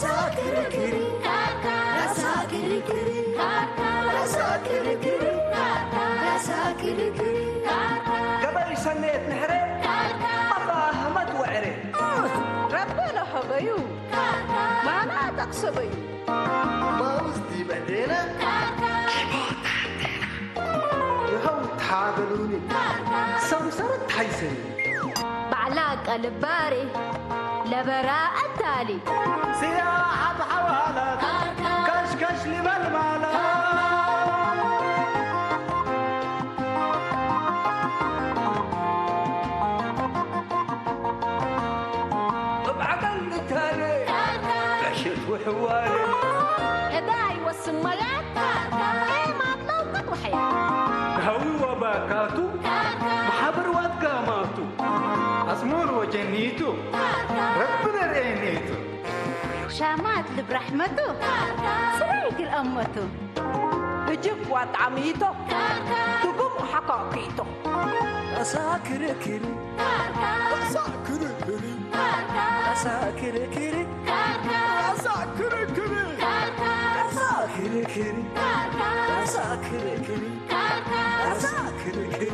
ሳክርክሪ ካርካ፣ ሳክርክሪ ካርካ፣ ሳክርክሪ ካርካ፣ ሳክርክሪ ካርካ። ገበይ ሰንየት ንሕረ፣ ካርካ። ኣባ ኣሕመድ ወዕረ። ረቢ ለሀበዩ፣ ካርካ። ማና ጠቅሰበዩ። ማውዝ ዲበዴነ፣ ካርካ። ይኸው ተሓበሉኒ፣ ካርካ። ሰምሰረት ሓይሰኒ። ባዕላ ቀልባሪ ለበራ ኣታሊ። ስያ ሓብ ሓዋላት ካሽካሽ ሊበል ማላ። እብ ዓቀል ንታነ ዕሽት ውሕዋነ። ዕዳይ ወስመያት ኤማት ለውቀት ወሕያ። ሃዊ ወባካቱ ማሓበር ዋት ጋማቱ። ኣጽሙር ወጀኒቱ ረቢ ነርእየኒቱ። ሻማት ልብ ራሕመቱ ስራይ ግል ኣመቱ። እጅብ ዋጣሚቶ ትጉም ሓካኪቶ። ኣሳ ክርክሪ ኣሳ ክርክሪ ኣሳ ክርክሪ ኣሳ ክርክሪ ኣሳ ክርክሪ ኣሳ ክርክሪ ኣሳ ክርክሪ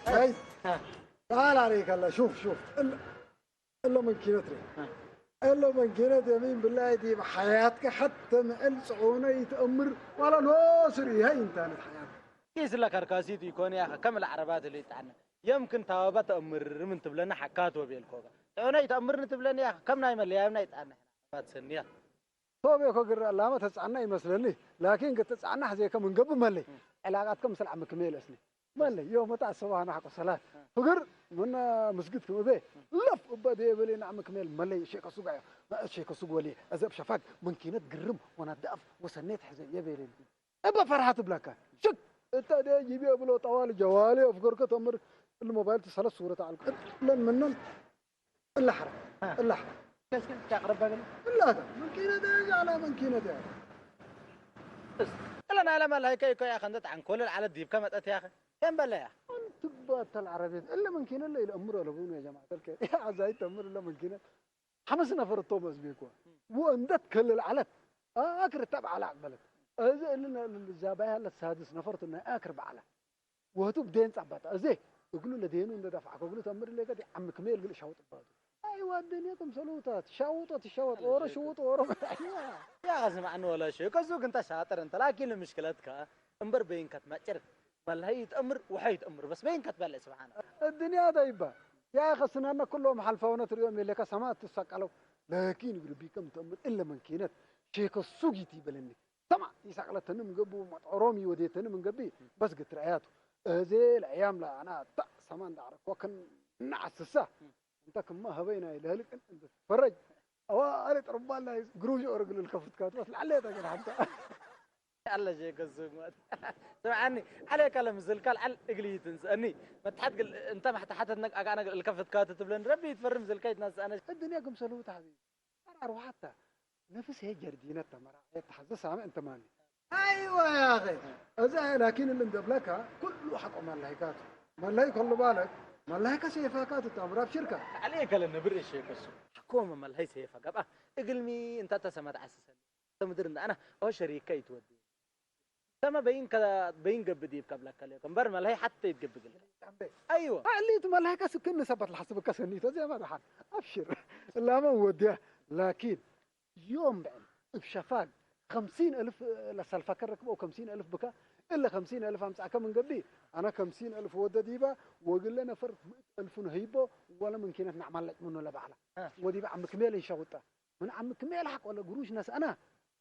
هاي. تعال عليك الله، شوف، شوف. ال-، إلا من كينت ري. إلا من كينت يمين بالله دي بحياتك حتى ما إل صعونة يتأمر ولا ناصر هاي إنت أنا حياتك. كيس لك هركاسيت يكون يا أخي، كم العربات اللي تعنا؟ يمكن تاوبة تأمر من تبلنا حكات وبيل كوكا. تعنا يتأمر نتبلنا يا أخي، كم نايم اللي يامنا يتعنا. عربات سنية. ቶቤ እኮ ግራ ላመ ተጻዕና ይመስለኒ። ላኪን ክትጻዕና ሕዜከ ምንገብ መለይ። ዕላቃትከ ምስል ዓሚ ክሜል እስኒ። መለይ፣ ዮ መጣ ሰባህና ሓቆ ሰላት። ፍግር ምና ምስግድ ክምቤ። ለፍ እባ ደየ በሌ ንዓሚ ክሜል መለይ ሼከ ሱጋ ዮ። ሼከ ሱግ ወሊ፣ እዘብ ሸፋግ፣ መንኪነት ግርም፣ ወና ዳፍ፣ ወሰኔት ሕዘ የቤሌ። እባ ፈርሃት ብላካ። ሽክ፣ እታ ደየ ጂቢ ብሎ ጠዋል ጀዋሊ፣ ፍግር ከተምር፣ الموبايل تسلس صورة على ለን ምነን እላሕራ፣ እ። እላሕ። እስኪ፣ እስኪ ኣቕርባ ገለ። እላታ፣ መንኪነት እያ፣ ዛዕላ መንኪነት እያ። እስ፣ እለ ናይለ መላሂከ እኮ እያ፣ ከንደት ዓንኮለል ዓለት ዲብከ መጠት እያ፣ ከን በለ እያ። ኣንትባተል ዓረቤት፣ እለ መንኪነት እለ ኢለ እምሮ ለቡኑ ያ ጀማዓት፣ እልከ፣ እያ ዓዛይ ተምር እለ መንኪነት። ሓምስ ነፈር እቶም ህዝቢ እኮ። ወእንደት ከልል ዓለት፣ ኣክር እታ በዓላ ኣቅበለት። እዚ እለ ነ-፣ ዛባያ ለሳድስ ነፈርቱ ናይ ኣክር በዓላ። ወህቱ ብዴን ጻባጣ፣ እዜ እግሉ ለዴኑ እንደ ደፋዕ ከግሉ ተምር ሌከ ዲ ዓም ክሜል ግል ሻውጥ ባቱ። ኣይዋ፣ الدنيا كم سلوطات، ሻውጦ ትሻወጥ፣ ኦሮ ሽውጥ፣ ኦሮ መታሕያ። يا أخي اسمعني ولا شيء، كزوك أنت شاطر أنت، لكن المشكلة تكا، እምበር በይንካ ትማጭር፣ መላሂ ይትእምር፣ ውሓይ ይትእምር፣ በስ በይንካ ትበልዕ፣ ስብሓን። الدنيا طيبة. يا أخي سنانا كلهم حلفا ونتريهم اللي كسمات تسقلوا. لكن يقول بكم تأمر إلا من كينت. شيك السوق يتيبلني. ሰማ ይሳቅለተኒ ምንገቡ መጥዖሮም ይወዴተኒ ምንገቢ በስ ግትርኣያቱ እዜ ለእያም ለኣና ታ ሰማን ዳዕረኮ ከናዓስሳ እንተ ክማ ህበይ ናይ ለህልቅን እንተ ፈረጅ ኣዋ ኣለ ጥርባል ናይ ግሩዥ ኦርግል ልከፍትካ ትበስ ላዕለ ተገር ሓንታ። ኣለ ሸከ ሱግ ማለት ስምዓኒ ዓለ ካለ ምስልካ ልዓል እግሊ ይትንስአኒ መትሓት ግል እንተ ማሕተሓተት ነግ ኣጋዕነ ግል ልከፍትካ ትብለን ረቢ ይትፈርም ዝልካ ይትናስአነ። الدنيا كم سلوطة حبيبي. أنا أروح حتى نفس هي جردينة تمرة، هي تحزة سامع أنت ماني. أيوة يا أخي. إذا لكن اللي مدبلكها كله حق ملايكات. ملايك الله بالك، ملايك سيفاكات التمرة بشركة. عليك لأنه برئي الشيء كسو. حكومة ملاهي سيفا قبا. اقلمي أنت تسمى تعسسني. تمدر أنت أنا أو شريكة يتودي. ተመ በይን ከ-፣ በይን ገብእ ዲብ ከብለከ ለይኮ እምበር፣ መልሀይ ሓተ ይትገብእ ግለ። ኣይወ። ኣዕሊት መልሀይከ ስክን ሰበት ለሐስብከ ሰኒተ ዜማ ደሓን። ኣብሽር። እላመ ወድያ። ላኪን ዮም ብዕል እብ ሸፋግ ከምሲን እልፍ ለሰልፈከ ረክበው ከምሲን እልፍ ብከ እለ ከምሲን እልፍ ኣምጻእከ ምን ገብእ፣ ኣነ ከምሲን እልፍ ወደ ዲባ ወግለ ነፈር ምእት እልፍ ንህይቦ ወለ ምንኪነት ነዕማለጭ ምኑ ለባዕላ። እ። ወዲባ ዓሚ ክሜል እንሸውጣ። ምን ዓሚ ክሜል ሓቅ ወለ ግሩሽ ነስአና።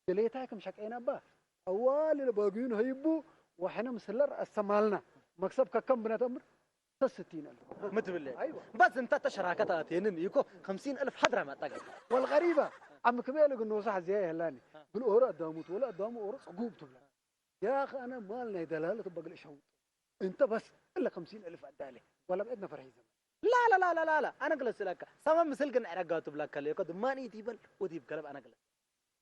ገሌታይ ከም ሸቀይና እባ፣ ጠዋል ኢለ ባግዩን ሀይቡ፣ ወሕነ ምስለር አስተማልና። መክሰብ ከከም ብነተምር፣ ተስቲን አለ። ምትብለ። አይዋ። በስ እንተ ተሸራከት አቴንን ኢኮ፣ ከምሲን እልፍ ሀድራ ማጣገ። ወልገሪባ፣ ዓም ክበል ግን ንወሳሕ እዚኣ የላኒ። ግን ኦሮ ኣዳሙት ወላ ኣዳሙ ኦሮ ጸጉብ ትብላ። ያ ኸኣነ ማል ናይ ደላለት በግል ሸውጥ። እንተ በስ እለ ከምሲን እልፍ ኣዳለ። ወላ ብዕድ ነፈር ሒዘ። لا لا لا لا لا لا، أنا أجلس لك. سما مثل جن عرقات بلاك كليكو دمان إيتي بل وديب قلب أنا أجلس.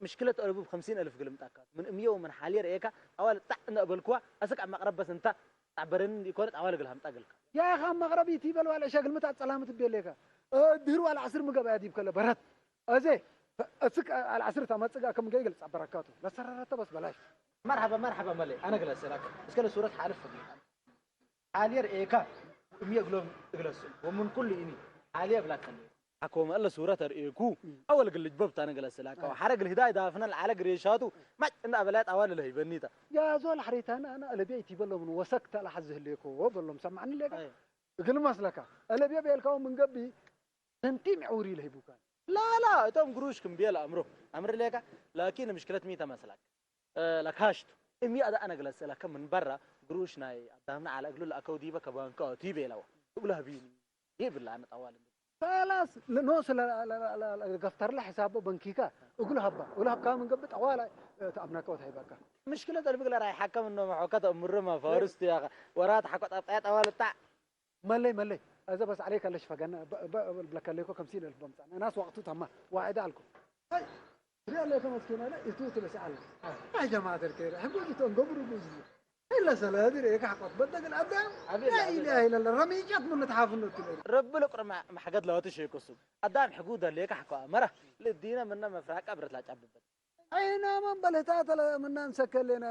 مشكلة أربوب خمسين ألف قلم تاكات. من أمية ومن حالير إيكا، أول تاع نقبل كوا، أسك عم أقرب بس أنت تعبرين يكون أول قلهم تاقلك. يا أخي، عم أقرب يتي بل ولا شغل متاع سلامة بيليكا. أه، دير ولا عصر مقابل أديب كلا برات. أزي، أسك العصر تامات سقا كم جاي قلت بركاته. لا سررت بس بلاش. مرحبا، مرحبا ملي. أنا أجلس لك. بس كلا صورة حالف. ሓልየ ርእየካ እምየ እግሎም እግለሱ ወምን ኩሉ ኢኒ ሓልየ እብላካ ኣለየ። ሓኮመ እለ ሱረት ኣርእየኩ ኣወል ግልጅ በብታ ንግለስ ላካ ሓረግ ልህዳይ ዳፍነል ዓለ ግሬሻቱ ማጭ እንዳ ኣበላ ጣዋል ለሂበኒታ። ያዞ ላሕሬታና ኣና እለብያ ይቲበሎም ወሰክታ ላሓዝ ህልየኮ በሎም ሰማዕኒ ሌካ። እግል መስለካ እለብያ ቤልካው ምን ገቢ ሰንቲም ዕውሪ ለሂቡካ። ላላ እቶም ግሩሽ ክምብየ ለኣምሮ ኣምር ሌካ ላኪን ምሽክለት ሚ ተመስላክ። ለካሽቱ እሚ ኣዳ ኣነ ግለስ ለከ ምን በራ ግሩሽ ናይ ኣዳምና ዓለ እግሉ ለኣከው ዲበ ከባንካ ቲበ ለዋ እግሉ ሀቢኒ ይብላ ኣነ ጠዋል እንደ خلاص لنوصل ገፍተርላ ሕሳቦ በንኪካ እግሉ ሀባ እግሉ ሀብካ ምን ገብእ ጠዋላ ተኣምናካ ወትሃይባካ ምሽክለ ጠልብግ ለራይ ሓከም እኖ መሖካ ተእምርማ ፋርስቱ ያኸ ወራት ሓኮ ጠብጣያ ጠዋል እጣዕ መለይ መለይ እዘ በስ ዓለይካ ለሽ ፈገና ብለካ ለይኮ ከምሲን እልፍ በምፃና ናስ ወቅቱ ተማ ዋዒዳ ኣልኩም ሪያ ለይኮ መስኪና ለ እቱ ትለሲ ኣለ ያ ጀማዓት ልከይር ሕጎ ጅቶ እንገብሩ ጉዝ ኢለ ሰላዲ ሬካ ሓቆት በደግል ኣዳም لا إله إلا الله ረሚጫት ምን ተሓፍነቱ ረቢ ለቁር ማሕገድ ለወቲ ሸይኮሱ ኣዳም ሕጉ ደሌካ ሓኮ መራ ልዲነ ምነ መፍራቃ ብረት ላጫብበት ኣይናማን በልህታተ ምናን ሰከሌና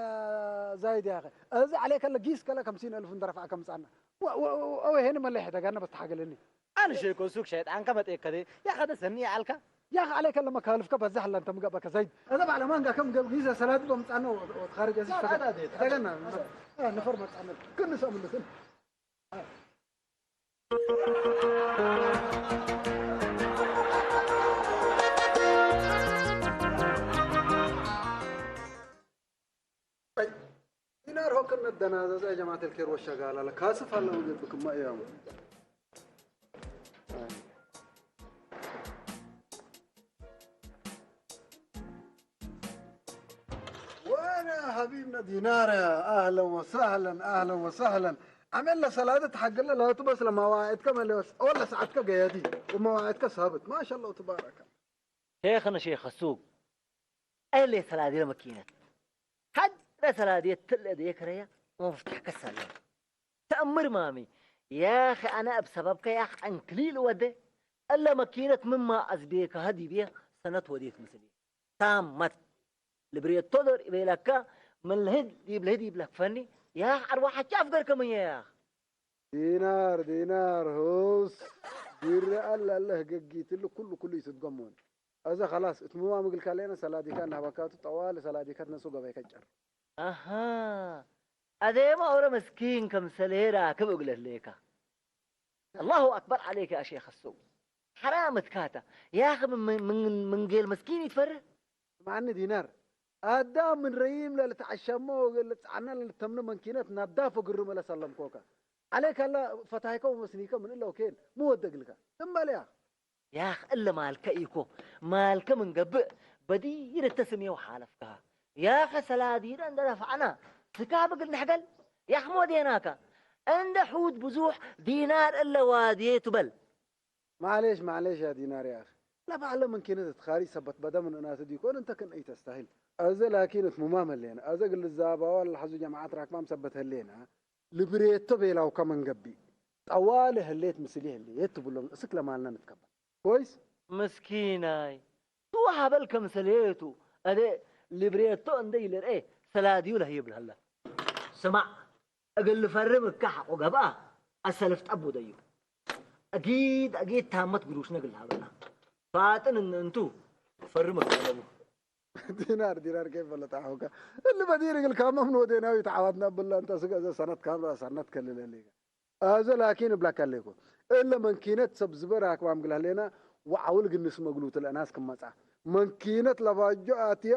ዛይድ ያኸ እዚ ዓለይ ከለ ጊስ ከለ ከምሲን እልፍ እንደረፍዓ ከምጻና أو هنا مليح دقنا بس حاجة لني أنا شيء كوسوك شيء عنك ما تأكدي يا خد سني علك يا أخي عليك لما كالفك بزح لأنت مقابك زايد هذا بعد ما نقا كم قبل جيزة سلاد بمصانا وتخارج أزيز دقنا نفر ما تعمل كل نسأل من ዲናር ሆከን ነደናዘዘ ጀማዓት الخير والشغالة لكاسف هلا وجبكم ما يوم وانا حبيبنا دينار يا اهلا وسهلا اهلا وسهلا عمل له صلاة تحقل له لا تبس لما واعدك ما ولا ساعتك قيادي وما واعدك ثابت ما شاء الله تبارك الله شيخنا شيخ السوق أهل سلادي لمكينة حد سلادي تل ديك ريا ومفتح كسل تأمر مامي يا أخي أنا بسببك يا أخي أنكليل ودي ألا مكينة مما أزبيك هدي بيه سنة وديت مثلي تامت لبريتو دور يبيلكا من الهد يبلهد يبلك فني يا أخي أرواح شاف غير كم يا أخي دينار دينار هوس دير الله الله ققيت له كل كل يتقمون هذا خلاص اتموا مقل كالينا سلاديكا نهبكاتو طوال سلاديكا نسو قبيكا جر ኣሃ ኣደየማ ኦረ መስኪን ከም ሰለሄ ራክብ እግለት ሌካ ኣላሁ ኣክበር ዓለይከ ኣሼኸ ሰው ሓራም እትካታ ያኸ ምንጌል መስኪን ይትፈርህ ማኒ ዲናር ኣዳ ምን ረይም ለልትዓሸሞ ለልትዓና ለልተምነ መንኪነት ናዳፎ ግርመ ለሰለምኮከ ዓለይከ ኣላ ፈታይከ ወመስኒከ ምን እለውኬን ምወደግልካ እምበልያ ያኽ እለ ማልከ ኢኮ ማልከ ምን ገብእ በዲር እተስሜው ሓለፍካ ያኸ ሰላዲነ እንደ ደፋዕና ስካብ እግል ንሕገል ያኽ ሞዴናካ እንደ ሑድ ብዙሕ ዲናር እለ ዋድየ ቱበል معليش معليش يا دينار يا أخي لا بعلم من كنت تخاري سبت بدا من أنا تديكون أنت كن أي تستاهل أزا لكن اتمما ملينا أزا قل الزابا ولا حزو جماعات راكبا مثبت هلينا ልብሬቶ ቤላውካ መንገቢ ጠዋሊ ህሌት ምስሊ ህሌት ትብሎም እስክ ለማልና ንትከበል ኮይስ ምስኪናይ ትወሃበል ከምሰሌቱ ኣደ ልብሬቶ እንደ ይልርኤ ሰላድዩ ለህ ይብልሃላ ስማዕ እግል ልፈርም እካ ሓቆ ገብኣ ኣሰልፍ ጠቡ ደዩ ኣጊድ ኣጊድ ታመት ግሩሽነ እግል ሃበና ፋጥን እንቱ ፈርም እካ ደቡ ዲናር ዲናር ከይፈለጥ ኣኹካ እሊ በዲር እግል ካመም ንወዴናዊ ተዓዋትና ብላ እንተ ስገዘ ሰነት ካምራ ሰነት ከልለሊ ኣዘ ላኪን እብላካ ኣለይኮ እለ መንኪነት ሰብ ዝበ ራክባም ግላሌና ወዓውል ግንስ መግሉት ለእናስ ክመጻ መንኪነት ለባጆ ኣትየ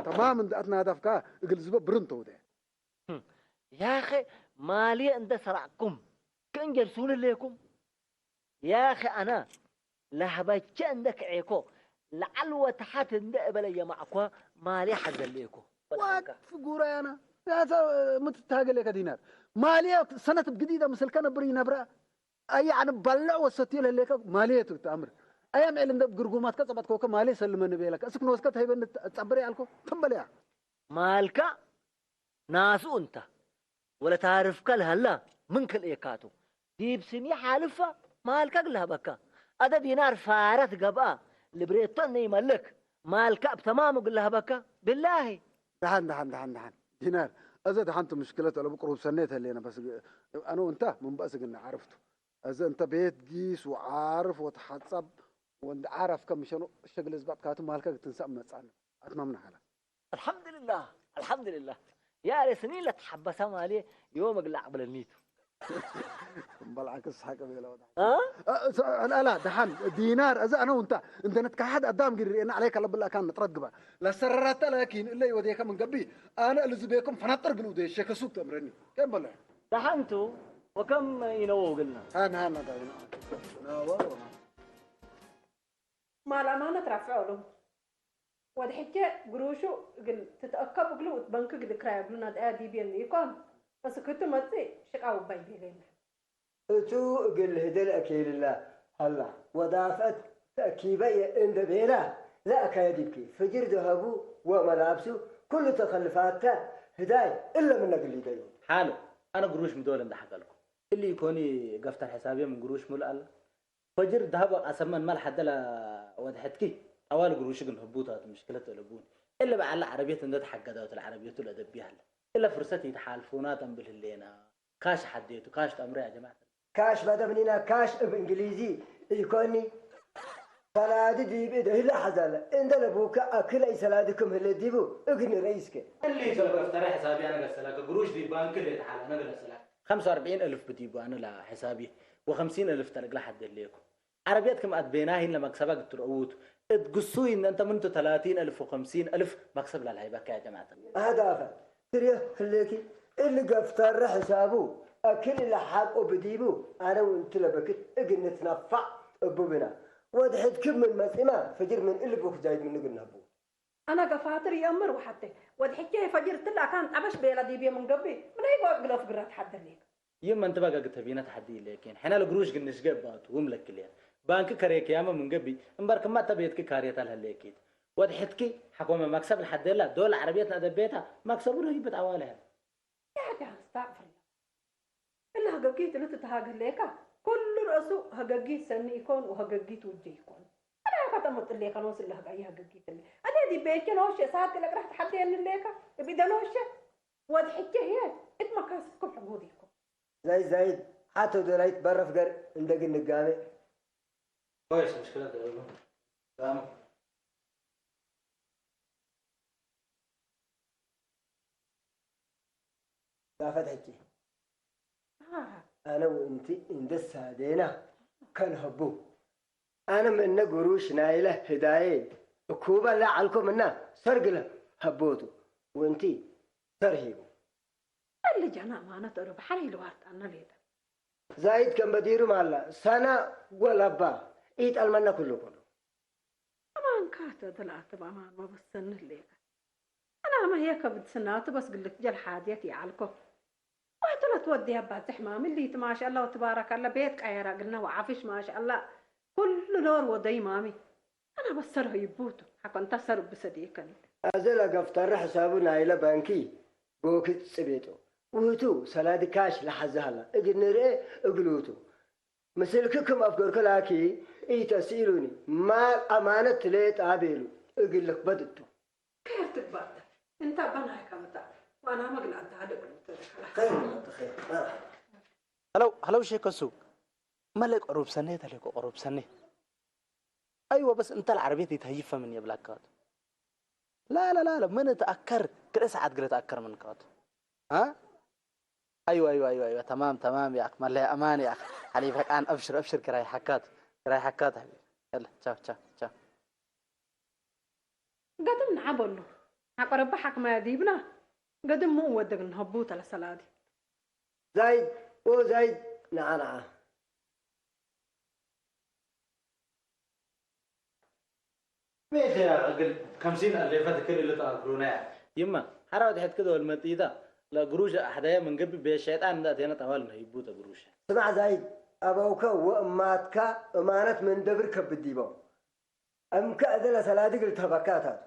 ተማም እንደ ኣትናደፍካ እግል ዝበ ብርን ተውደ ያኸ ማልየ እንደ ሰራዕኩም ከእንጀልሱን ሌኩም ያኸ ኣና ላህባቸ እንደ ክዔኮ ላዕሊ ወታሓት እንደ እበለ የማዕኳ ማልያ ሓዘለየኮ። ዋት ፍጉራያና ያተ ምትታገለከ ዲናር ማልያ ሰነት ብግዲዳ ምስልከ ነብር ይነብራ ኣየ ኣነ ባልዕ ወሰትዮ ለሌከ ማልየ ትብት ኣምር ኣያም ዕል እንደ ግርጉማትከ ጸበጥከወከ ማልየ ሰልመን ቤለከ እስክ ንወስከ ተይበን ጸብር ያልኮ ትንበለያ ማልካ ናሱ እንታ ወለ ታርፍካ ለሃላ ምን ክልኤካቱ ዲብ ስኒ ሓልፋ ማልካ ግላህበካ ኣደ ዲናር ፋረት ገብኣ ልብሬቶ ነይመልክ ማልካ ብተማሙ ግላህበካ ብላሂ ደሓን ደሓን ደሓን ደሓን ዲናር እዘ ደሓንቱ ምሽክለት ኣለቡ ቅሩብ ሰኔት ህሌነ በስ ኣነ እንታ ምንባእ ስግና ዓርፍቱ እዚ እንተ ቤት ጊስ ወዓርፍ ወተሓጸብ ወንድ ዓረፍ ከም ምሸኑ ሸግል ዝባጥካቱ ማልካ ክትንሳእ መጻን ኣትማምና ሓላ الحمد لله الحمد لله يا ريسني لا تحبسها مالي يوم اقلع قبل النيت እምበልዓክ ስሓቅ ቤለ ወዳ ها ላላ ደሓን ዲናር እዚ ኣነ ውንታ እንተ ነትካሓድ ኣዳም ግሪ ርኤና ዓለይካ ለብላ ካን ንጥረት ግባ ለሰረራታ ላኪን እለ ይወዴከ ምን ገቢ ኣነ እልዚ ቤኩም ፈናጠር ግል ውዴ ሸከሱብ ተምረኒ ከም በለ دحنتو وكم ينوو قلنا ሃና ሃና ዳዊና ናዋ ማል ኣማነት ራፍዖ ሎም ወድሕጀ ግሩሹ እግል ትትአከብ እግሉ እት በንክ ግል ክራይ እግሉ ናድአያ ዲብየን ኢኮን እስክቱ መጽእ ሽቃ ውባይ ቤሌና እቱ እግል ህደል አኬልላ ሀላ ወዳፍዐት ተእኪበየ እንደ ቤላ ለአካየዲብኪ ፍጅር ደሀቡ ወመላብሱ ኩሉ ተኸልፋተ ህዳይ እለ ምነ ግሊደዩ። ሓሎ አነ ግሩሽ ምዶል እንደ ሐቀልኩ እሊ ኢኮኒ ገፍተር ሕሳብየ ምን ግሩሽ ሙልእ አላ ፈጅር ዳህብ አሰመን ማል ሐደላ ወድሐትኪ ጠዋል ግሩሽ ግን ህቡታት ምሽክለት ለቡን እለ በዓላ ዓረብየት እንደ ተሐገዳውት ለዓረብየቱ ለደቢ ሀለ እለ ፍርሰት ይትሓልፉና ተንብል ህሌና ካሽ ሐዴቱ ካሽ ጠምሮ ያ ጀማዕት ካሽ በደብኒና ካሽ እብ እንግሊዚ ኢኮኒ ሰላዲ ዲብ እደ ህለ ሐዛለ እንደ ለቡከ አክለ ኢሰላዲ ክም ህለ ዲቡ እግኒ ረኢስከ እሊ ሰበብ ተረ ሕሳቢ አነ ገሰላከ ግሩሽ ዲብ ባንክ ለየትሓለ አነ ገለሰላከ خمسة وأربعين ألف ብዲቡ አነ ላ ሕሳቢ وخمسين ألف ተልግላ ሐደለየኩ ዓረብየት ክም አትቤናሂን ለመክሰባ ግትረኡት እት ግሱይ እነ እንተ ምንቱ ተላቲን እልፍ ወኸምሲን እልፍ መክሰብ ላልሃይበካ ያ ጀማዕተ። አህዳፈ ትርዮ ህሌኪ እሊ ገፍተረ ሕሳቡ አክል ለሓቁ ብዲቡ አነ ውንቲ ለበክት እግል ንትነፋዕ እቡ ብና ወድሕድ ክብ ምን መጺማ ፍጅር ምን እሊ ቡክ ዛይድ ምን እግል ነቡ። አነ ገፋትር ይአምር ወሐቴ ወድሕቼ ፈጅር ትላ ካን ጠበሽ ቤላ ዲቤ ምን ገብእ ምነይ ጎ እግለ ፍግራት ሐደሌክ። ይም እንት በገግ ተቢነ ተሐዲ ኢሌኪን ሕነ ለግሩሽ ግንሽ ገብአቱ ውም ለክልየን ባንክ ከሬክያመ ምን ገቢ እምበር ክማ እተ ቤትኪ ካርየት አልሀሌኪት ወድሕትኪ ሐኮመ መክሰብ ለሐዴላ ዶል ዐረብየት ነአደቤታ መክሰቡ ለህይበት አዋልሀ። ያዳ አስተግፍርላ እለ ሀገጊት እሉ ትትሃግ ህሌካ ኩሉ ረእሱ ሀገጊት ሰኒ ኢኮን ወሀገጊት ውጀ ኢኮን። አዳካ ተመጥሌካ ኖስ እለ ሀጋየ ሀገጊት እለ አዴ ዲቤቼ ኖሼ ሳት ለቅረህ ተሐዴን ህሌካ እብ ኢደ ኖሼ ወድሕቼ ህዬ እት መካስብኩም ሕጉድ ኢኮን። ዛይድ ዛይድ ሓተው ደላይ ትበረፍ ገር እንደግን ንጋሜ። كويس مشكلة دائما. ዛፈት ሕጂ ኣነ ውእንቲ እንደ ሳዴና ከንሀቡ ኣነ ምእነ ጉሩሽ ናይለ ህዳዬ እኩበ ለዐልኮ ምና ሰርግለ ሀቦቱ ውእንቲ ሰርሂቡ። እሊ ጀና ማነት ኦሮ በሐር ኢልዋርጣና ሌጠ። ዛይድ ከም በዲሩ ማላ ሰና ወለባ ኢጠልመና ኩሉ ኩሉ። አማንካተ ተላተ በአማን ወበሰንህ ሌከ። አናመ ሄከ ብትስናቱ በስ ግልክ ጀል ሓድየት ይዓልኮ። ወህቱ ለትወድየ ባጽሕ ማሚ ሊት ማሻአላ ወትባረከላ ቤት ቀየራ ግና ወዓፍሽ ማሻአላ ኩሉ ኖር ወደይ ማሚ። አና በሰር ይቡቱ ሐቆ እንታ ሰር ብሰዴከኒ። አዘ ለገፍተረ ሕሳቡ ናይለ ባንኪ ቦኪ ጽቤጦ ውህቱ ሰላዲ ካሽ ለሐዘ ሀላ እግል ንርኤ እግል ውቱ ምስልኪ ክም አፍገርኩ ላኪ ኢተስኢሉኒ ማል አማነት ትሌ ጣቤሉ እግል ልክበድ እቱ። ከየር ትግባእ እንታ በናይካ መጣ ዋና መግል አዳደ እግል ተደከላ። ኸይር መጣ ኸይር መርሐባ። هلو هلو شيكسو ملك قروب سنة تلك قروب سنة أيوة بس أنت العربية تتهيفها من يبلاكات لا لا لا لا من تأكر كل ساعة تقول تأكر من كات ها أيوة أيوة أيوة أيوة تمام تمام يا أخ ملا أمان يا أخ حليفك الآن أبشر أبشر كراي حكات كراي حكات حبيبي يلا تشاو تشاو تشاو ገድም ንዓ በሉ። ሐቆረባ ሐክማያ ዲብና ገድም ምኡ ወደግ ንሀቡ ተለሰላዲ። ዛይድ ኦ ዛይድ ንዓ ንዓ። ماشي يا راجل، خمسين ألف تكل اللي تأكلونا يا. يما، حراوة حتى كده والمتيتا. لا قروش أحدايا من قبل بيش شيطان ده تينا طوال نهيبو تقروش. ስማዕ ዛይድ፣ ኣበውከ ወእማትካ እማነት መንደብር ከብድ ዲቦም። እምከ እደለ ሰላዲ ግል ተበካታት።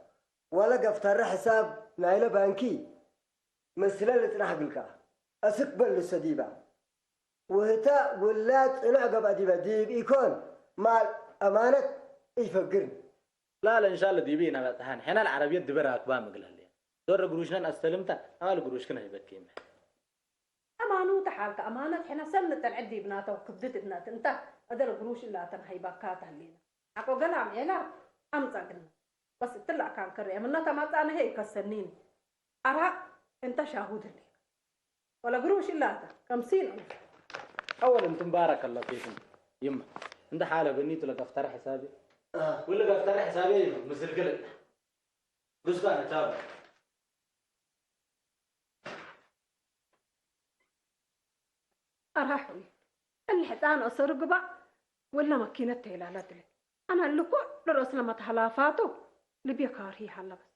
ወለ ገፍተረ ሕሳብ ናይለ ባንኪ ምስለ ልጽናሕ ግልካ። እስክ በል ልሰዲባ። ውህታ ውላ ጽኑዕ ገብአ ዲበ ዲብ ኢኮን ማል አማነት ኢፈግርን። ላለ እንሻለ ዲቢ ኢና በጽሓን። ሕና ለዓረብየት ድበ ራክባ ምግል ህልያ። ዶረ ግሩሽነን አስተልምታ፣ አማል ግሩሽክን አይበኪም። አማኑ ተሓልከ አማነት ሕና ሰብ ንጠልዕድ ዲብናቶ ክብድት እብነት እንተ እደል ግሩሽ እላተን ሃይባካ ተህሊና። ሓቆ ገላም ኤላ አምጻግና። በስ እትላ ካን ከሪያ ምና ተማጻነ ሄይ ከሰኒን። አራ እንተ ሻሁድ ህሊክ። ወለ ግሩሽ እላተ ከምሲን አልፍ። أول أنتم بارك الله فيكم. يما، أنت حالة بنيت لك أفتر حسابي. ولا أفتر حسابي مثل قلت. بس كان تابع. أراحوي. الحيطان أصر قبع ولا ماكينة تيلالات لك. أنا اللي كل رأس لما تهلافاتو لبيا كارهي هلا بس.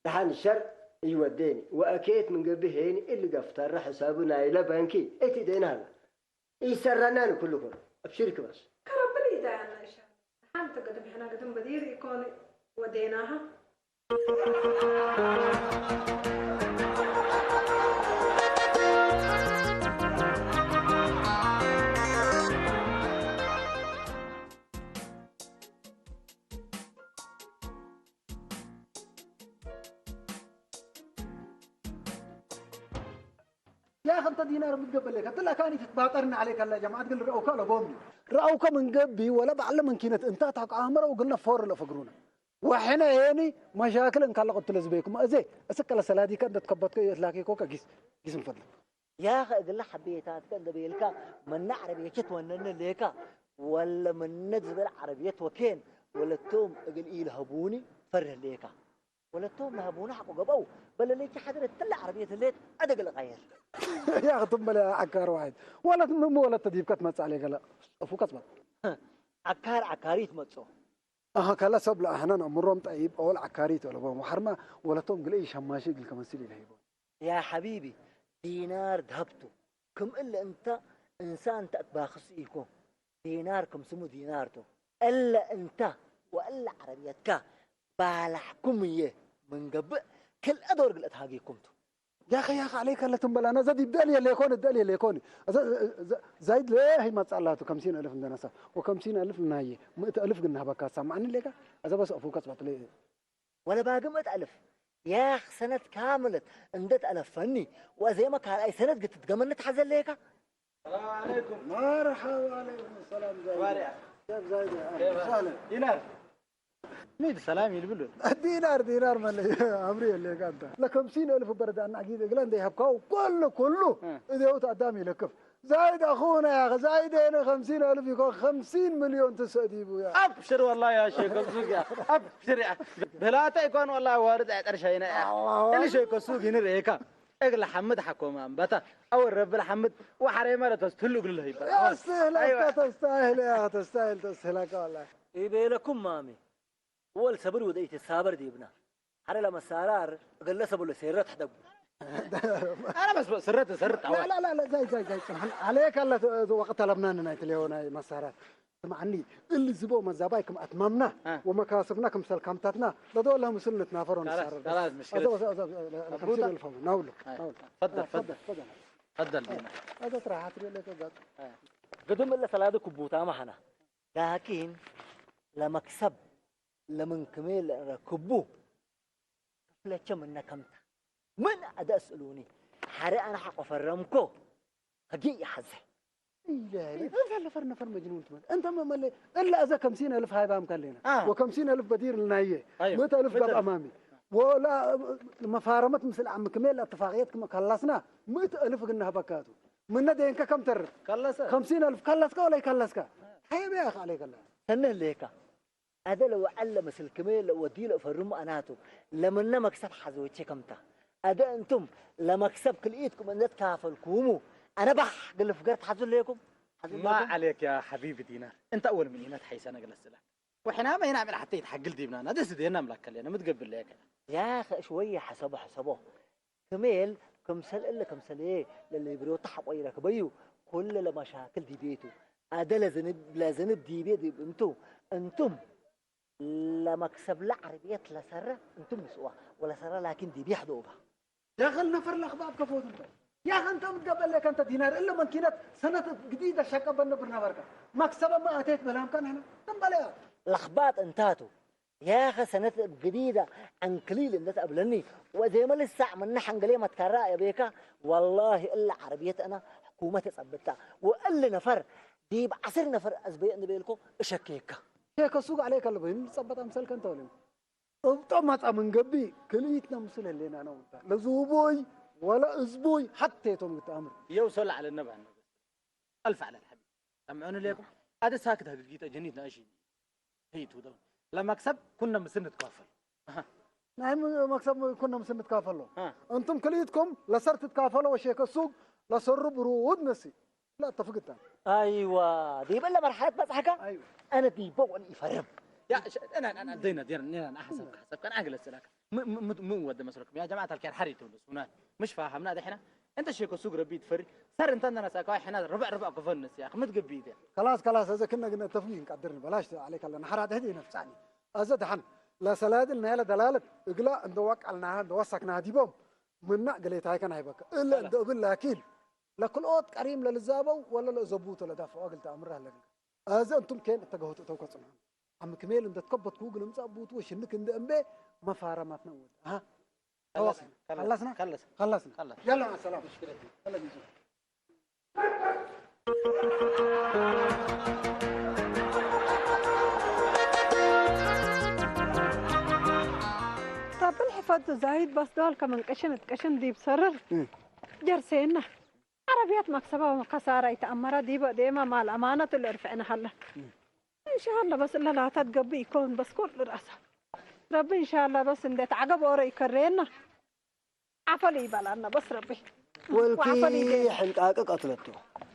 ደሓን ሸር እዩ ወደኒ፣ ወአኬት ምን ገብህ ሄኒ እሊ ገፍተረ ሕሳቡ ናይለ ባንኪ እቲ ደይና ሀላ። ይሰራና ንኩሉ ኩሉ። አብሽርክ በስ። ከረብል ኢዳያና ኢንሻአላህ። ደሓን ተገድም ሕና ግድም በዲር ኢኮን ወዴናሃ። يا أخي أنت دينار متقبل لك، أنت لا كان يتباطرنا عليك الله يا جماعة، تقول رأوك ولا بومني. رأوك من قبي ولا بعلم من كينت، أنت تحق أمر وقلنا فور لفقرونا. وحنا يعني مشاكل إن كان قلت لزبيكم، أزي، أسك الله سلادي كان تكبتك يتلاقي كوكا قيس، قيس من فضلك. يا أخي أقول لك حبيتاتك أنت بيلك من نعرف يكت ونن ليك، ولا من نجد العربية وكين، ولا توم أقول إيه لهبوني فره ليك. ወለቶም ለሀቡነ ሐቆ ገብአው፣ በለለይኪ ሐድረት ትለ ዐረብየት ህሌት ዐደግ ለቀየር። ያኽ ትም በለ ዐካር ዋሒድ። ወለት ምን ወለት ተዲብከ ትመጽእ ዐለይ ገለ። እፉ ቀጽበት። ዐካር ዐካሪ ትመጽኦ። አሀ፣ ከለ ሰብ ለአህነን አምሮም ጠይብ፣ አወል ዐካሪ ተለቦም። ወሐርማ ወለቶም ግልኢ ሸማሺ እግል ከመስል ኢለሂቦም። ያ ሐቢቢ፣ ዲናር ደሀብቱ። ክም እለ እንተ እንሳን ተአትባክሱ ኢኮን። ዲናር ክም ስሙ ዲናር ቱ። እለ እንተ ወእለ ዐረብየትካ ባላሕኩም እየ ምን ገብእ ክልአ ዶር ግልአት ሃጌኩም ቱ። ያኸ፣ ያኸ፣ ዐለይከ ለትም በል፣ አነ ዘ ዲብ ደልየ ሌኮኒ፣ ደልየ ሌኮኒ። ዘ-፣ ዘ-፣ ዛይድ ለህ ይመጽእ አላቱ፣ ከምሲን አልፍ እንደነሳ፣ ወከምሲን አልፍ ናየ፣ ምእት አልፍ ግን ናህበካ፣ ሰማዕኒ ሌካ፣ አዘ በስ አፉ ከጽበት ለ-፣ ወለባግም እት አልፍ፣ ያኽ ሰነት ካምለት እንደ ተአለፈኒ፣ ወአዜመ ካልኣይ ሰነት ግትትገመኒ ተሐዘ ሌካ። السلام عليكم. مرحبا، وعليكم السلام زايد. وارع. كيف زايد؟ أهلا كيف؟ وسهلا. دينار. ميد سلام يلبلو. دينار، دينار مالي. عمري اللي كانت. لكم سين ألف برد عن عقيدة. قلنا ده يحبكوا كله، كله. ها. إذا هو تعدامي لكف. زايد أخونا يا أخي، زايد هنا خمسين ألف يكون خمسين مليون تسعديبو يا أخي. أبشر والله يا شيخ الزوج يا أخي. أبشر يا أخي. بلاتا يكون والله وارد عطر شينا يا أخي. الله اللي أكبر. شيخ السوق هنا ريكا. እግለ ሐምድ ሐኮመ አንበተ፣ አው ረብል ሐምድ ወሐሬ መረተስ ትሉ እግል ለህይበ። ያስተህለከ አወ። ተስተህል ያ ተስተህል ተስተህለከ ወላሂ። ኢቤለኩም ማሚ፣ ወል ሰብር ወደ ኢትሳበር ዲብና። ሐረ ለመሳራር እገለ ሰብሎ ሴረት ሐደጉ። አረ በስ በስ ስረት ስረት አወ። ላ ላ ላ ላ ዛይ ዛይ ዛይ ስብሓን አለይከ አለ ወቅት ለብናን ናይ ትሌሆ ናይ መሳራር። ስምዓኒ፣ እሊ ዝቦ መዛባይ ክም ኣትማምና፣ አ። ወመካስብና ክም ሰልካምታትና፣ ለዶለ ምስል ንትናፈሮ ካላስ፣ ንሳረር። ካላስ፣ ምሽክለት። ኣዞ፣ ኣዞ፣ ኣዞ፣ ለ-፣ ለ-፣ ኣቡታ? ከምሲል ልፈሙ፣ ናውሎ፣ ኣይ፣ ናውሎ። ፈደል፣ አ፣ ፈደል። ፈደል፣ ፈደል። ፈደል ዲና። ኣዞ ትራሓት ሪለ ተጋጥ። ኣይ። ግድም እለ ሰላዲ ክቡታ ማሕና። ላኪን፣ ለመክሰብ፣ ለምን ክሜ ለረክቡ፣ ክፍለቸ ምነ ከምታ። ምን አደ እስእሉኒ፣ ሐረ አነ ሐቆ ፈረምኮ፣ ከጊ ይሐዘ። ኢለ፣ ኢለ፣ ፈር ነፈር መጅኑን ትመት። እንተ መመለ፣ እላ እዘ ከምሲን አልፍ ሃይባም ካሌና። አ። ወከምሲን አልፍ በዲር ልናየ። አዮ። ምእት አልፍ ጋብ ምእት አልፍ። አማሚ። ወላ መፋረመት ምስል ዓም ክሜ ለእትፋቅየት ክመ ካላስና፣ ምእት አልፍ ግና ህበካቱ። ምነ ደንከ ከም ተርፍ። ካላሰ። ከምሲን አልፍ ካላስካ ወላ ይካላስካ። ሃይበ ያኽ አለይከላ። ሰነህ ሌካ። አደ ለወዐለ ምስልክሜ ለወዲ ለእፈርሙ አናቱ ለምነ መክሰብ ሐዘወቼ ከምታ። አደ እንቱም ለመክሰብ ክልኢትኩም እንዘ ትካፈልኩሙ፣ አነ ባሕ ግልፍ ገር ተሐዙ ሌኩም። ሐዙ ما ሌኩም። عليك يا حبيبي دينار، أنت أول من هنا تحيسنا جلست لك. وحنا ما هنا عمل حتى يتحقل ديبنا، أنا دس دينا ملاك كلنا متقبل لك. يا أخي، شوية حسبه حسبه. كميل، كمسل إلا كمسل إيه، للي بريو تحقو إلى كبيو. كل المشاكل دي بيتو. أدا لزنب، لزنب دي بيت، أنتو، أنتم. لمكسب لا عربية لا سرة، أنتم مسوا. ولا سرة لكن دي بيحدوها. داخل نفر الأخباب كفوت أنت. يا أخي أنت متقبل لك أنت دينار إلا من كينت سنة جديدة شقة بالنبر نبرك. مكسب ما أتيت بلام كان هنا. تنبل يا. لخبات أنتاتو. يا أخي سنة جديدة عن كليل أنت أبلني. وزي ما لسه من نحن قلي ما تكرا يا بيكا. والله إلا عربية أنا حكومة ثبتها. وإلا نفر دي بعصر نفر أزبي أن بيلكو شكيكا. شيخ السوق عليك اللي بين ثبت أمثال كنت ولم. እብጦ ማጻ መንገቢ ክልኢትና ምስል ህሌና ነው። ለዝውቦይ ወላ እዝቦይ ሓቴቶም ግትኣምር። يوصل على النبى النبى. ألف على الحبيب. سمعوني ليكم. هذا ساكت هاك الجيتا جنيتنا أشي. هي تو دون. لما أكسب كنا مسن نتكافل. أها. نعم، مكسب كنا مسن نتكافل له. ها. أنتم كليتكم لصرت تتكافلوا وشيك السوق لصر برود نسي. لا اتفقت. أيوة، دي بلا مرحلة بس حكا. أيوة. أنا دي بول يفرم. يا ش... أنا أنا دينا دينا أنا حسب حسب كان عقل السلاك. م م م مو ود مسلكم يا جماعة الخير حري تونس هنا مش فاهمنا ده احنا. أنت شيكو سوق ربي تفري. صار أنت أنا ساكو احنا ربع ربع كفن نسي يا أخي متقبيت يا. خلاص خلاص إذا كنا قلنا تفقين قدرنا بلاش عليك الله نحرات هدي نفساني. أزد حن لا سلاد لنا يلا دلالة إقلا عند وقع لنا عند وسكنا ديبهم. منا قليت هاي كان هاي بك إلا عند أبل لكن ለክልኦት ቀሪም ለልዛበው ወለ ለእዘቡቶ ለዳፍዖ እግል ተአምር አለግል። አዘ እንቱም ኬን እተገሆቱ እተው ከጽንሖም። አም ክሜል እንደ ትከበትኩ እግል እምጻእ ቡቱ ወሽንክ እንደ እምቤ መፋረማትና ወድ። አሃ። خلصنا. خلصنا. خلصنا. خلصنا. خلص. يلا مع السلامة. مشكلة. يلا بيزو. رب الحفظ زايد بس دول كمان قشن اتقشن ديب سرر. مم. جرسينا. عربيات مكسبة وخسارة يتأمر ديبا ديما مع الأمانة اللي رفعنا هلا. إن شاء الله بس إلا لا تتقبي يكون بس كل رأسها. ربي إن شاء الله بس إن عقب أورا يكرينا. عفلي بلانا بس ربي. ወልኪ وعفلي دينا. ሕንቃቂ ቀትለቶ።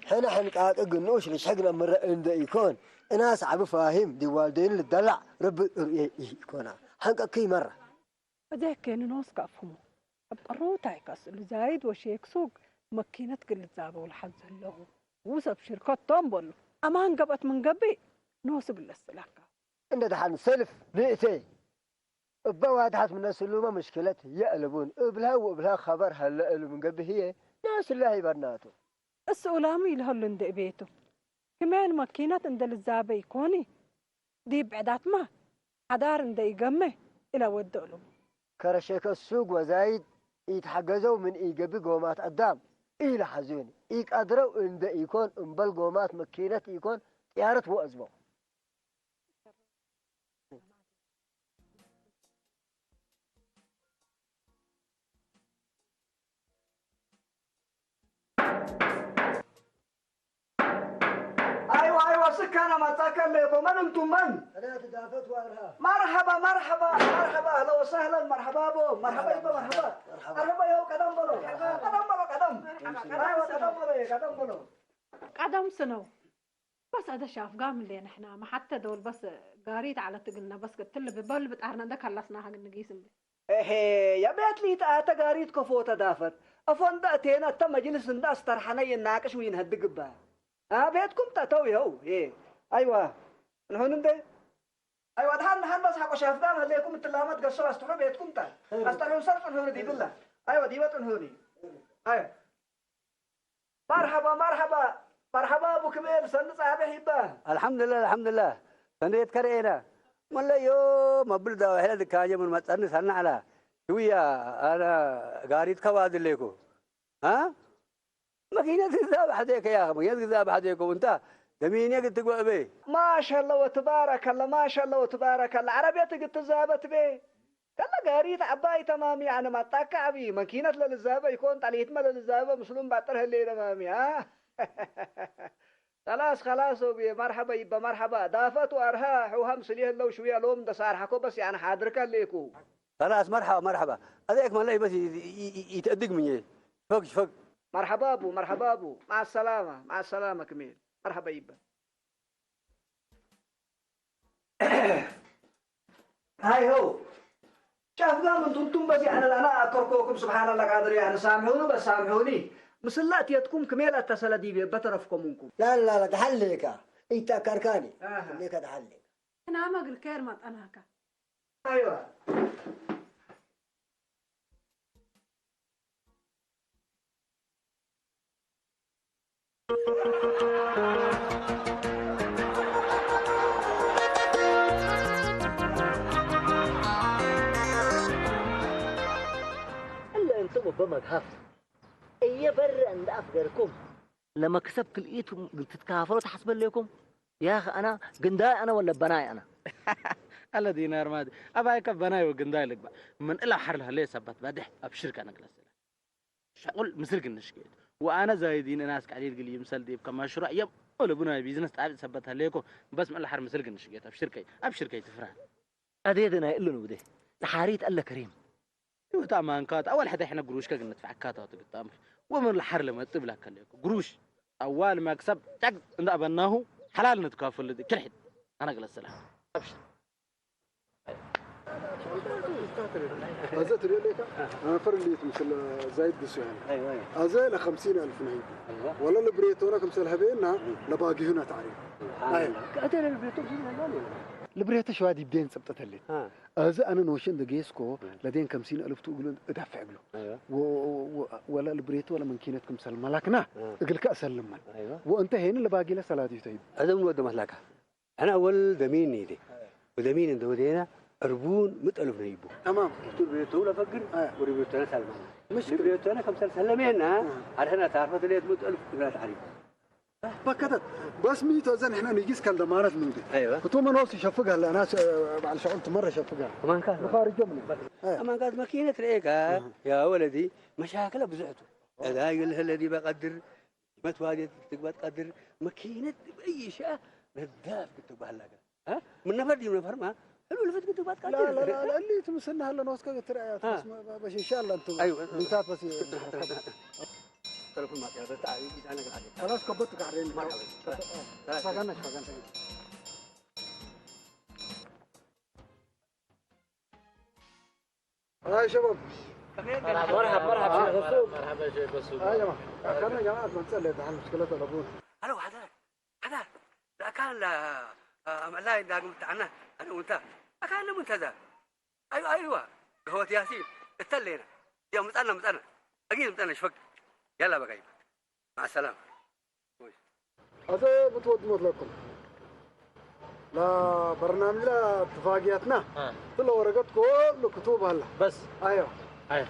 ሕነ ሕንቃቂ ግንኡሽ ልሽሕግ ነምረ እንደ ኢኮን። እናስ ዓቢ ፋሂም ዲዋልደይን ልደላዕ ረቢ ርእየ ኢኮና። ሕንቀኪ ይመራ። እዘ ኬንኖስ ካፍሁሙ። ኣብ ቀሩታይ ከስእሉ ዛይድ ወሼክ ሱግ መኪነት ግልዛበው ልሓዝ ዘለኹ። ውሰብ ሽርከቶም በሉ። ኣማን ገበት ምን ገብእ ኖስ ብለስላካ። እንደ ደሓን ሰልፍ ንእቴ እበ ዋድሓት ምነስሉመ ምሽክለት የእልቡን እብልሃ ወእብልሃ ኸበር ሀለ እሉ ምን ገብእ ህዬ ኖስላ ሂበናቱ። እሱ ኡላሙ ይልሀሉ እንደ እቤቱ። ክሜል መኪነት እንደ ልዛበ ይኮኒ። ዲብ ብዕዳትመ ሐዳር እንደ ኢገሜ ኢለወደእሉ። ከረሸከ ሱግ ወዛይድ ኢትሐገዘው ምን ኢገብእ ጎማት አዳም ኢለሐዙኒ። ኢቀድረው እንደ ኢኮን እምበል ጎማት መኪነት ኢኮን ጥያረት ወአዝበው። አይዋ አይዋ ስካና ማጻከለ እኮ መን እንቱም መን? أنا تدافت وأرها. مرحبا مرحبا مرحبا اهلا وسهلا مرحبا بو مرحبا يبا مرحبا. مرحبا. مرحبا يو قدم بلو. قدم بلو قدم. ايوه قدم بلو قدم بلو. ቀደም ስነው በስ አደ ሻፍጋም እንዴ ንሕና መሓተ ደውል በስ ጋሪት ዓለት እግልና በስ ክትል ብበል ብጣርና እንደ ካላስና ሀግ ንጊስ እንዴ። እሄ የቤት ሊት አተ ጋሪት ከፎ ተዳፈት እፎ እንደ እቴነ እተ መጅልስ እንደ አስተርሐነ ይናቅሽ ወይንሀድግ እባ። አ ቤትኩም ተተው ይኸው። ኤ አይዋ እንሆን እንዴ አይዋ ድሃን ድሃን በስ ሐቆ ሻፍጋም ህሌኩም እትላመት ገሶ አስትሑ ቤትኩም ታ አስተርሑ ሰር ጽንሑኒ ዲብላ። አይዋ ዲበ ጽንሑኒ። አይ መርሐባ መርሐባ መርሐባ አቡ ክሜል ሰኒ ጻሕቤሕ ይባ። አልሐምዱላ አልሐምዱላ ሰንዴት ከርኤና መለዮ መብል ዳዋሕለ ድካጀ ምን መጸኒ ሰኒ ዐላ ሽውያ አነ ጋሪት ከባድሌኩ አ መኪነት ግዛ ባሕዴከ ያ መኪነት ግዛ ባሕዴኮ እንታ ደሚኔ ግትጓእቤ ማሻላ ወትባረከላ ማሻላ ወትባረከላ ዓረቤት ግትዛበት ቤ ከለ ጋሪት ዓባይ ተማሚ ኣነ ማጣካ ዓቢ መኪነት ለልዛበ ይኮን ጣሊትመ ለልዛበ ምስሉም ባጥር ህሌ ተማሚ አ خلاص خلاص ወብየ መርሐባ ይበ መርሐባ ዳፈት ወአርሃ ሕውሃም ስሊ ህለው ሽውያ ሎም ደሳርሐኮ በስ ያነ ሓድርከ ህሌኩ خلاص مرحبا مرحبا أذيك ما لا بس يتأدق مني فوق فوق مرحبا بو مرحبا بو مع السلامة مع السلامة كميل مرحبا يبا هاي هو. شاف قام انتم تم بس يعني انا اكركوكم سبحان الله قادر يعني سامحوني بس سامحوني. ምስላ እትየትኩም ክሜል ኣተሰለዲብ በተረፍኮም እንኩም። لا لا لا دحليك. انت كركاني. ليك دحليك. انا ما قلت كير ما طناك. ايوه. እለ እንቱም እበ መግሃፍ እየ በረ እንደ አፍገርኩም ለመክሰብ ክልኢቱም ትትካፈሎ ተሓስበለኩም። ያኽ አና ግንዳይ አና ወለ በናይ አና። አለ ዲናር ማዲ አባይ ከ በናይ ወግንዳይ ልግባ ምን እላ ሐር ለህለ ሰባት ባድሕ አብሽርካ ነግለስ። ሸቁል ምስል ግንሽ ጌት ወአነ ዛይዲን እናስ ቃሊል ግል ይምሰል ዲብ ከመሽሩዕ የም ኦለ ቡና ቢዝነስ ጣቢት ሰበት ሀሌኮ በስ ምዕላ ሐር ምስል ግንሽ ጌት አብሽርከይ አብሽርከይ ትፍራ። አዴደ ናይ እሉ ንውዴ ተሓሪት አለ ከሪም። ህይወት አማንካት አወል ሐዳ ሕነ ግሩሽ ከግነት ፈዓካታ ትግጣም ወመን ለሐር ለመጥ ብላ ከሌኮ ግሩሽ አዋል መክሰብ ጨግ እንዳ አበናሁ ሐላል ንትካፈል ክልሕድ አነ ግለሰላ አብሽር። هذا تريد لك؟ أنا فرق لي مثل زايد دسوان. أيوة، أيوة. هذا ل خمسين ألف نهي. أيوة. ولا البريتونا كم سلها بينا لباقي هنا تعريف. سبحان الله. كأتى البريتو في الهلال ولا؟ البريتو شو هذه بدين سبتة اللي. ها. هذا أنا نوشن دقيسكو لدين خمسين ألف تقولون ادفع له. أيوة. و- و- و- ولا البريتو ولا من كينتكم سلملكنا. ها. اقول كأسلم من. أيوة. وانت هنا لباقي له سلادي طيب. هذا من ود مهلكه. ሕና ወል ደሚን ንይዴ። ወደሚን እንደ ወዴና ዕርቡን ምጥ እልፍ ነይቡ። تمام. እቱ ቤቱ ለፈግር፣ ወደ ቤቱና ሳልማና። مشكلة. ቤቱና ከምሰል ሰለሜና፣ አርሐና ታርፈት ሌት ምጥ እልፍ ግራት ዓሪ። በከተት በስ ሚቶ ዘን ሕና ንጊስ ከል ደማነት ምንቴ። አይዋ። እቱ መኖስ ይሸፍጋል፣ አና በዓል ሸቁል ትመረ ይሸፍጋል። አማንካ። ብኻርጆ ምን? አማንካት መኪነት ርኤካ፣ ያ ወለዲ መሻክለ ብዙሕቱ። እዛ ይልህ ለዲ በቀድር መትዋዴት ክትግባት ቃድር መኪነት ብእይ ሸኣ ነዳፍ ክትግባህላካ። እ? ምን ነፈር ድዩ ነፈር ማ? ሕሉ ልፍት ክትግባት ቃድር። لا لا لا لا اللي تمسنا هلا نوسكا ترى ها. بس ان شاء الله انتم أيوة. من تاف بس تلفون ما تيار تعال يجي انا قاعد. خلاص كبت قاعدين. مرحبا. ساقنا ساقنا. هاي شباب. مرحبا مرحبا شيخ السوق. مرحبا شيخ السوق. هاي يا جماعة، أخذنا يا جماعة ما نسأل إذا عن مشكلة الأبونا. هلا هذا هذا الأكان لا آه، لا ينداق متعنا أنا وأنت أكان لم أنت ذا. أيوة أيوة. قهوة ياسين اتلينا. يا متعنا متعنا أكيد متعنا شفق. يلا بقى. مع السلامة. هذا بتود مطلقكم. لا برنامج لا اتفاقياتنا. ها. كل ورقة كل كتب هلا. بس. أيوة. أيوة.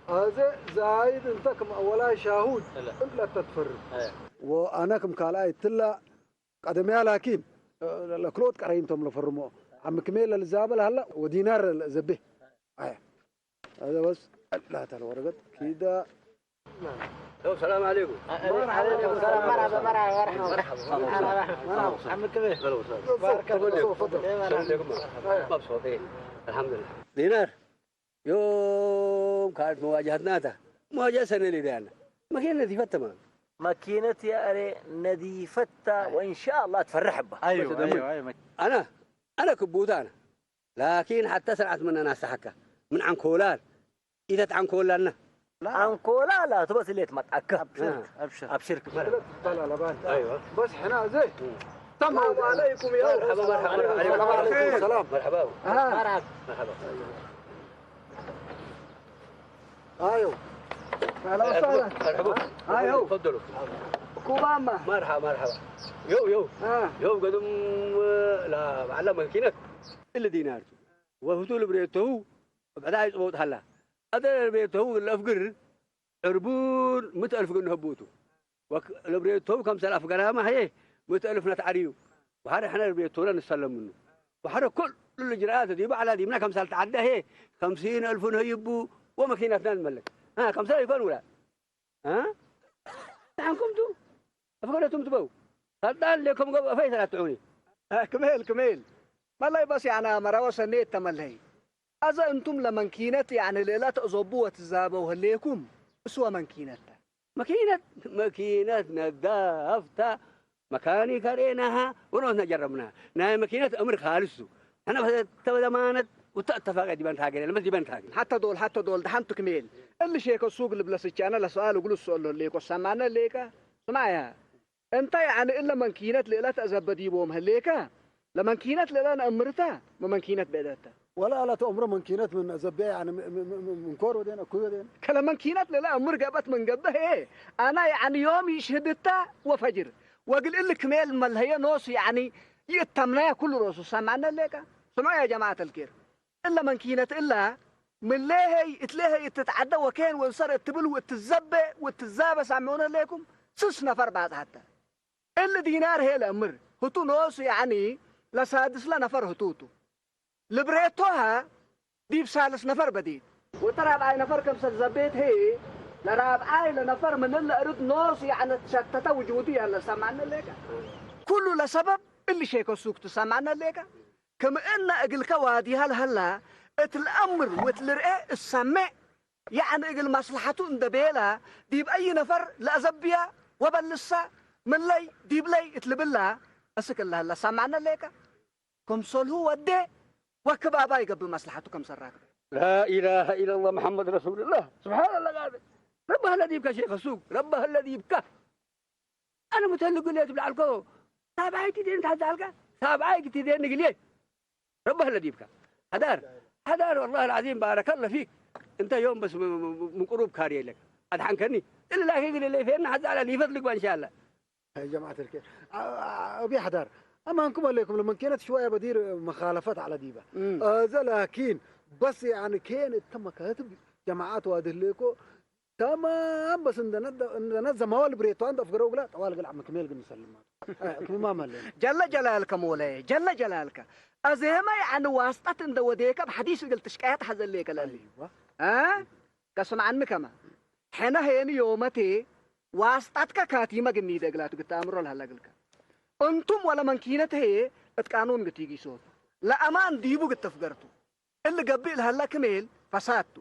هذا زايد انت كم أولا شاهود. لا. انت لا تتفرج. أيوة. وأنا كم كالا يتلا قدمي لكن لكلوت قريم تم لفرمو. عم كميل الزابل هلا ودينار زبي. أيوة. هذا بس. لا تعال ورقة كده. السلام عليكم. مرحبا. مرحبا مرحبا مرحبا مرحبا. عمك كيف؟ بارك الله. تفضل. السلام عليكم. مبسوطين. الحمد لله. دينار. يوم كانت مواجهتنا تا مواجهة سنة اللي ديانا. ماكينة نظيفة تمام. ماكينة يا أري نظيفة، وإن شاء الله تفرح بها. أيوة، أيوة، أيوة. أنا أنا كبوتانا. لكن حتى سرعت مننا استحكى من عنكولان. إذا عنكولان. لا. عنكولا لا تبس اللي تمتعك. أبشر. أبشر. أبشر. لا، لا، لا، لا. أيوة. بس حنا زي. تمام عليكم يا مرحبا، مرحبا، مرحبا. وعليكم السلام. مرحبا. مرحبا. مرحبا. أيوة. أهلا وسهلا. مرحبا. أيوة. تفضلوا. كوباما. مرحبا، مرحبا. يو، يو. آه. يو قدم، لا، على ماكينة. اللي دينار. وفتو البريتو. بعد عايز أبوت حلا. أدر البريتو الأفقر. ዕርቡን ምእቲ ኣልፍ ግን ንሀብኡቱ። ወክ-፣ ለብሬቶው ከምሰል ኣፍገራማ ሀየ ምእቲ ኣልፍ ነትዓርዩ። ወሓደ ሕነ ለብሬቶና ንሰለም ምኑ። ወሓደ ኩሉ ልጅራኣት ዲቡ ዓላ ዲብና ከምሰል ተዓዳ ሀየ ከምሲን ኣልፍ ንሀይቡ ወመኪናትና ንመለክ። አ፣ ከምሰል ይኮን ውላ። አ? ተሓንኩምቱ? ኣፍገረቱም ትበው። ሰልጣን ሌኩም ገብ ኣፈይ ሰላትዑኒ። አ፣ ክሜል፣ ክሜል። መላይ በስ ያና መራወ ሰኔ ተመለይ። አዘ እንቱም ለመንኪነት ያዕኒ ልእላ ተእዞቡ ወትዛበው ህሌኩም፣ እስወ መንኪነት ተ። መኪነት፣ መኪነት ነዳፍታ መካኒክ አርኤናሃ ወኖትና ጀረብና። ናይ መኪነት እምር ካልሱ። أنا بس تبدأ مانت وتأتفق دي بنت هاجر، لما دي بنت هاجر. حتى دول، حتى دول، دحنتو كميل. اللي شيك السوق اللي بلس الشانا لسؤال وقلوا السؤال اللي يكو سمعنا ليك. سمعيا. أنت يعني إلا من كينت ليلة أزبدي بوم هليكا. لمن كينت ليلة أمرتا، ومن كينت بدتا. ولا لا تأمر من كينت من أزبي يعني م-، م-، م-، م-، من كور ودين، أكو ودين. كلمن كينت ليلة أمر قبت من قبه إيه. أنا يعني يوم يشهدتا وفجر. وقل إلا كميل ملهية نوس يعني يتمنى كل روسو سمعنا ليك. سمعوا يا جماعة الكير. إلا من كينت إلا من ليهي إتليهي إتتعدى وكين وانصر إتبل وإتزبى وإتزابى سامعون ليكم. سس نفر بعد حتى. اللي دينار هي الأمر. هتو نوس يعني لسادس لا نفر هتوتو. لبريتوها ديب سالس نفر بديد. وترى بعي نفر كم سلزبيت هي. لرابعاي لنفر من اللي أرد نوس يعني تشتت وجودي هلا سامعنا ليك. كله لسبب اللي شيكو سوق تسامعنا ليك. كما إن أقل كوادي هل هلا اتل أمر واتل رئي السمع. يعني أقل مصلحته إن دبيلا ديب أي نفر لأزبيا وبلسا من لي ديب لي اتل بلا. أسك الله هلا سامعنا ليك. كم صلهو ودي وكبابا يقبل مصلحته كم سراك. لا إله إلا الله محمد رسول الله. سبحان الله قال. ربها الذي يبكى شيخ السوق. ربها الذي يبكى. أنا متهلق قلت بالعلكو. سابعي تدين تحت عالكا. سابعي تدين نقليه. ربها الذي يبكى. حدار. حدار والله العظيم بارك الله فيك. أنت يوم بس م-، م-، م-، من قروب كاري لك. أدحن كني. إلا هيك اللي فين حتى على ليفت لك إن شاء الله. يا جماعة الخير. آه، آه، أبي حدار. أما أنكم عليكم لما كانت شوية بدير مخالفات على ديبة. مم. آه، زي لكن بس يعني كان التم كاتب جماعات وهذه ليكو. تمام، بس عندنا د-، عندنا زموال بريتو عند أفقر وقلا طوال قلع مكمل قلنا سلم. آه، كم ما ملين. جل جلالك مولاي، جل جلالك. أزيما يعني واسطة عند وديك بحديث قلت شكايات حزل ليك لأني. أيوة. ها؟ كسمع عنك ما. حنا هيني يومتي واسطتك كاتيما قني دقلات قلت أمر لها لقلك. أنتم ولا من كينت هي اتقانون قتيجي صوت. لا أمان ديبو قد تفقرتو. اللي قبل هلا كميل فسادتو.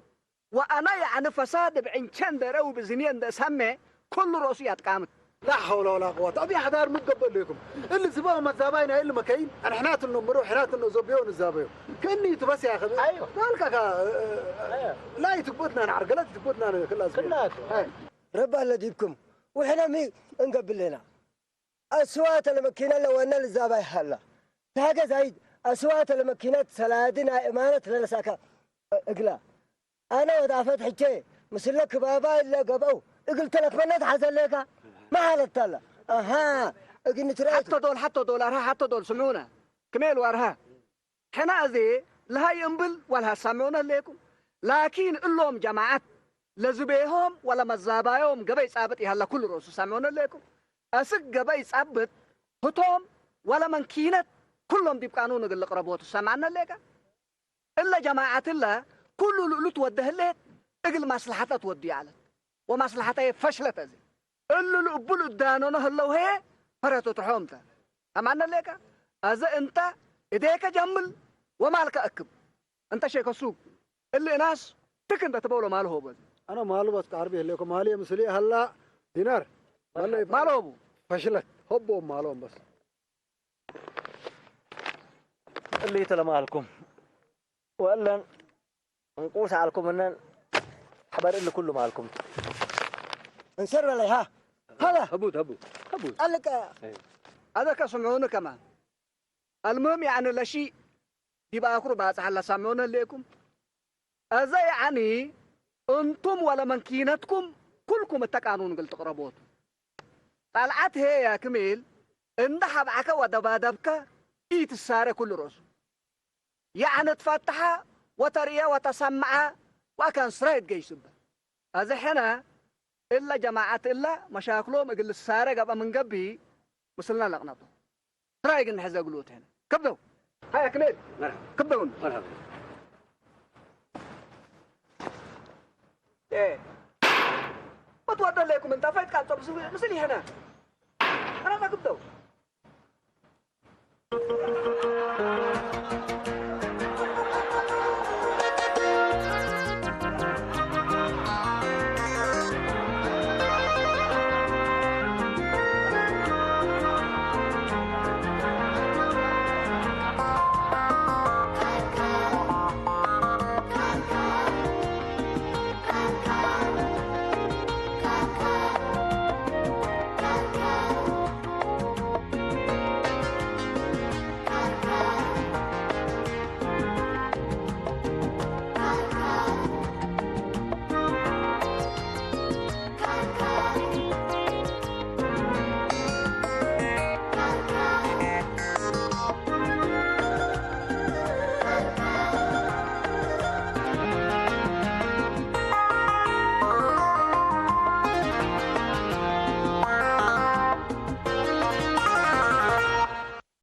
وأنا يعني فساد بعين شندر أو بزنين ده سمي كل رؤسي أتقامت. لا حول ولا قوة. أبي حدار متقبل لكم. اللي سباه مزابين اللي مكاين. أنا حنات النمر وحنات النزوبيو ونزابيو. كأني تبس يا أخي. أيوة. ذلك كا-، أيوة. لا يتقبضنا نعرق، لا تتقبضنا كل أسبوع. كلاتو. هاي. ربى الذي بكم. وحنا مي نقبل لنا. أصوات المكينة لو أن الزابا يحلى. تاقة زايد. أصوات المكينة سلادنا إمانة لنساكا. إقلا. أنا ودافت حجي. مسلك بابا إلا قبو. إقل تلك منت حزن لك. ما حالت تلا. أها. إقل نتريد. حتى دول، حتى دول، أرها حتى دول سمعونا. كميل وأرها. ሕና እዚ ለሃይ እምብል ዋልሃ ሳምዑነ ኣለኩም። ላኪን እሎም ጀማዓት ለዝቤሆም ወለ መዛባዮም ገበይ ጻብጥ ይሃላ ኩሉ ርእሱ ሳምዑነ ኣለኩም። ኣስግ ገበይ ጻብጥ ህቶም ወለ መንኪነት ኩሎም ዲብ ቃኑን እግል ልቕረቦቱ ሰማዕነ ኣለካ። እለ ጀማዓት እለ ኩሉ ልእሉት ወደ ህሌት እግል ማስለሓተት ወዱ ይዓለት ወማስለሓተየ ፈሽለት እዚ። እሉ ልእቡል እዳኖኖ ህለው ሀየ ፈረቶ ትሖምተ። ኣማነ ሌካ፣ ኣዘ እንተ እዴከ ጀምል ወማልከ እክብ። እንተ ሼከ ሱቅ፣ እሊ እናስ ትክ እንተ ትበውሎ ማል ሆቦ። ኣነ ማሉ በስ ቃርቢ ህሌኮ ማሊ ምስሊ ሀላ ዲናር። ማለ ማል ሆቡ። ፈሽለት ሆቦ ማሎም በስ። እሊ ተለማልኩም። ወእለን እንቁስ ኣልኩም እነን ሓበር እሊ ኩሉ ማልኩም። እንሰር በላይ ሃ። ሃላ። هبوط، هبوط، هبوط. ኣልቀ። إيه. ኣዘከ ስምዑኒ ከማን። ኣልሙህም ያዕኒ ለሺ ዲብ ኣክሩ ባጽሓ ለሳምዑኒ ህሌኩም። ኣዘ ያዕኒ እንቱም ወለ መንኪነትኩም ኩልኩም እተ ቃኑን እግል ትቕረቦቱ። ጣልዓት ሄየ ክሜል እንደ ሐብዓከ ወደባደብከ ኢትሳረ ኩሉ ርእሱ። ያዕኒ ትፈትሐ ወተርእየ ወተሰምዐ ወአካን ስራይ ትገይሱበ። አዚ ሕነ እለ ጀማዐት እለ መሻክሎም እግል ልሳረ ገብአ ምን ገብእ ምስልና ለቅነጦ። ስራይ ግን ንሕዘ እግሉ እት ሕነ። ከብደው። ሃይ አክሜል። መርሐባ። ከብደውን። መርሐባ። ኤ። ወትወደ ለይኩም እንታ ፈይት ቃልጦ ምስ-፣ ምስል ይሕነ። አናታ ከብደው።